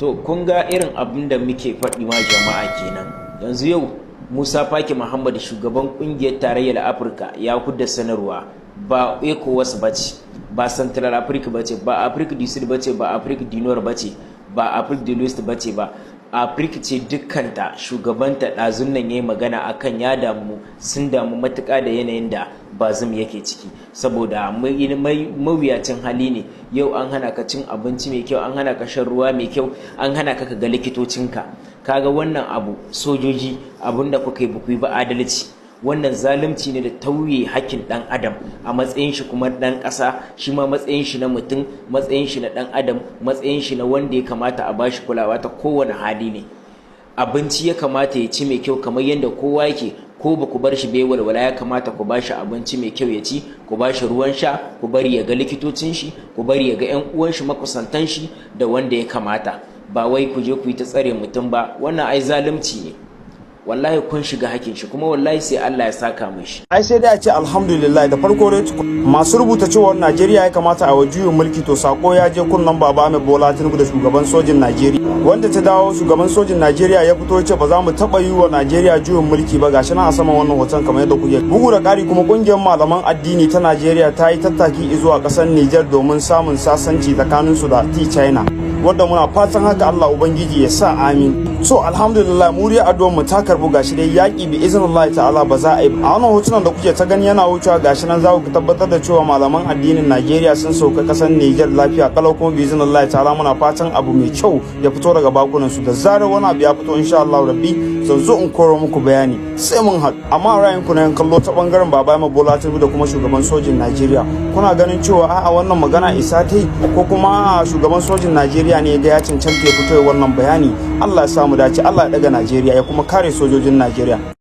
To, kun ga irin abin da muke faɗi ma jama'a kenan. Yanzu yau Musa Faki Muhammad, shugaban kungiyar Tarayyar Afirka, ya hudda sanarwa. Ba ECOWAS ba ce, ba Central Africa ba ce, ba Afrique du Sud ba ce, ba Afrique du Nord ba ce, ba Afrique de l'Ouest ba ce, ba Afirka ce dukkanta. Shugabanta ɗazun nan ya yi magana akan ya damu, sun damu matuƙa da yanayin da Bazoum yake ciki, saboda mawuyacin hali ne. Yau an hana ka cin abinci mai kyau, an hana ka shan ruwa mai kyau, an hana ka ga likitocinka. Kaga wannan abu, sojoji, abin da kuka yi ba ba adalci. Wannan zalunci ne da tauye hakkin ɗan adam a matsayin shi kuma ɗan ƙasa, shi ma matsayin shi na mutum, matsayin shi na ɗan adam, matsayin shi na wanda ya kamata a bashi kulawa ta kowane hali ne. Abinci ya kamata ya ci mai kyau kamar yadda kowa yake. Ko ba ku bar shi bai walwala, ya kamata ku bashi abinci mai kyau ya ci, ku bashi ruwan sha, ku bari ya ga likitocin shi, ku bari ya ga 'yan uwan shi, makusantan shi da wanda ya kamata. Ba wai ku je ku yi ta tsare mutum ba. Wannan ai zalunci ne. Wallahi kun shiga hakin shi, kuma wallahi sai Allah ya saka mishi. Ai sai dai a ce alhamdulillah. Da farko dai, masu rubuta cewa Najeriya ya kamata a juyin mulki, to sako ya je kunnan Baba Ahmed Bola Tinubu da shugaban sojin Najeriya. Wanda ta dawo, shugaban sojin Najeriya ya fito ya ce ba za mu taba yi wa Najeriya juyin mulki ba. Gashi nan a saman wannan hoton kamar yadda kuke. Bugu da ƙari kuma, kungiyar malaman addini ta Najeriya ta yi tattaki zuwa ƙasar Niger domin samun sasanci tsakaninsu da T China, wanda muna fatan haka, Allah Ubangiji ya sa, amin. So alhamdulillah, mu dai addu'ar mu ta karbu. Gashi dai yaki bi iznillahi ta'ala ba za a yi. A wannan hotunan da kuke ta gani yana wucewa, gashi nan za ku tabbatar da cewa malaman addinin Najeriya sun sauka kasar Niger lafiya kalau, kuma bi iznillahi ta'ala muna fatan abu mai kyau ya fito daga bakunan su. Da zarar wani abu ya fito, insha Allah rabbi, zan zo in koro muku bayani. Sai mun haɗu. Amma ra'ayin ku na yan kallo ta bangaren Baba Ahmed Bola Tinubu da kuma shugaban sojin Najeriya, kuna ganin cewa a'a, wannan magana isa ta yi, ko kuma shugaban sojin Najeriya ne ga ya cancanta ya fito wannan bayani? Allah ya samu dace, Allah ya daga Najeriya ya kuma kare sojojin Najeriya.